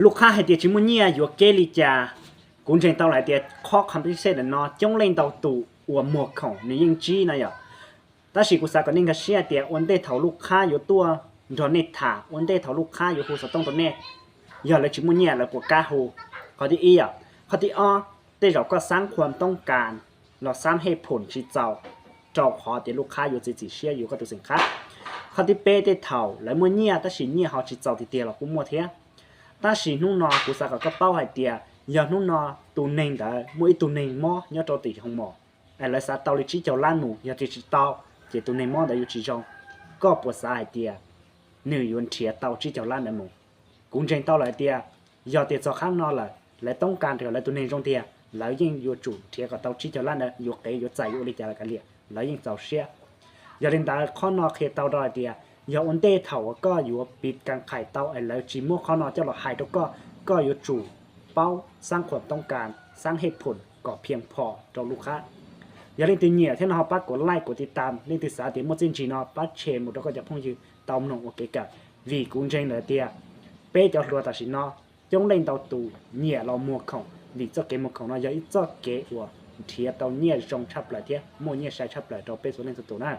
Lub qhab hais tias tsis muaj nyiaj yuav kev li cas? Kuv ntseeg tau lawm hais tias qhov compensation ntawm no coob leej ntau tus uas muag khoom nws yeej ntsib no yom. Tab sis kuv xav kom nej nkag siab hais tias ua ntej thaum lub qhab yuav tuaj nrog nej tham, ua ntej thaum lub qhab yuav hu xov tooj rau nej, yog lawv tsis muaj nyiaj lawv puas kam hu? Qhov thib ib yom. Qhov thib ob, tej zaum koj xaab khuam toob kas los xaab hej phoom tsis txaus rau qhov tias lub qhab yuav txiav txim siab yuav koj tus xeem qhab. Qhov thib peb, tej thaum lawv muaj nyiaj tab sis nyiaj ho tsis txaus tiag tiag los kuj muaj thiab. Tab sis hnub no kuv xav kom koj paub hais tias yog hnub no tus neeg ntawd muaj ib tug neeg mob nyob rau tim hoo mom, es lawv xav tau li tsib caug lab mus, yog tias tsis tau ces tus neeg mob ntawd yuav tsis zoo, koj puas xav hais tias nws yuav nrhiav tau tsib caug lab ntawd mus? Kuv ntseeg tau lawm hais tias yog tias txog qhab no lawm lawv toob kas rau lawv tus neeg zoo tiag, lawv yeej yuav tsum nrhiav kom tau tsib caug lab ntawd, yuav qev yuav txais yuav ua li cas los kav liam, lawv yeej txaus siab. Yog li ntawd qhov no qhia tau rau hais tias yog ua ntej thaum uas koj yuav piv kas qhais tau es lawv tsis muab qhov no coj los hais rau koj, koj yuav tsum paub xaab khuam toob kas, xaab hej phoom kom phiaj phom rau lub qhab. Yog leej twg nyiam thiab no ho pab kuv like kuv tiv tam, leej twg xav tias muaj txiaj ntsig no pab share mus rau koj cov phooj ywg tau mloog ua kev kawm. Vim kuv ntseeg lawm tias peb cov hluas tam sim no coob leej ntau tus nyiam los muag khoom, vim txoj kev muag khoom no yog ib txoj kev uas nrhiav tau nyiaj zoo tshaj plaws thiab muaj nyiaj sai tshaj plaws rau peb txhua leej txhua tus na.